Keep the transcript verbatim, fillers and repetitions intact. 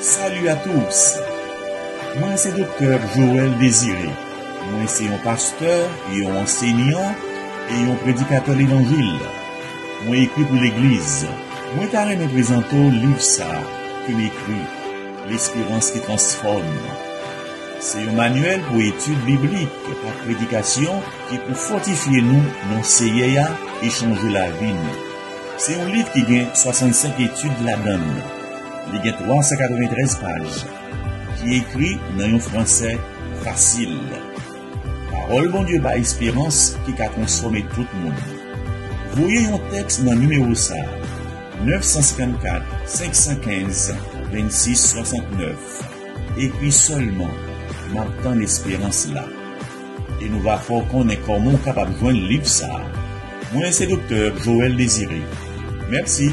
Salut à tous. Mwen se Doktè Joël Désiré. Mwen se yon pastè, yon ansenyan e yon predikatè levanjil. Mwen ekri pou legliz. Mwen ta renmen prezante w liv sa a ke m ekri, Lesperans ki transfòme. Se yon manyèl pou etid biblik ak predikasyon ki pou fòtifye nou nan Seyè a e chanje lavi nou. Se yon liv ki gen swasannsenk etid ladan l. Li gen twa san katreventrèz paj, ki ekri nan yon fransè fasil. Pawòl Bondye bay esperans ki ka transfòme tout moun. Voye yon tèks nan nimewo sa a, nèf san senkannkat, senk san kenz, vennsis swasantnèf. Ekri sèlman, "M ap tann esperans la." E nou va fè w konnen kòman w kapab jwenn liv sa a. Mwen se Doktè Joël Désiré. Mèsi.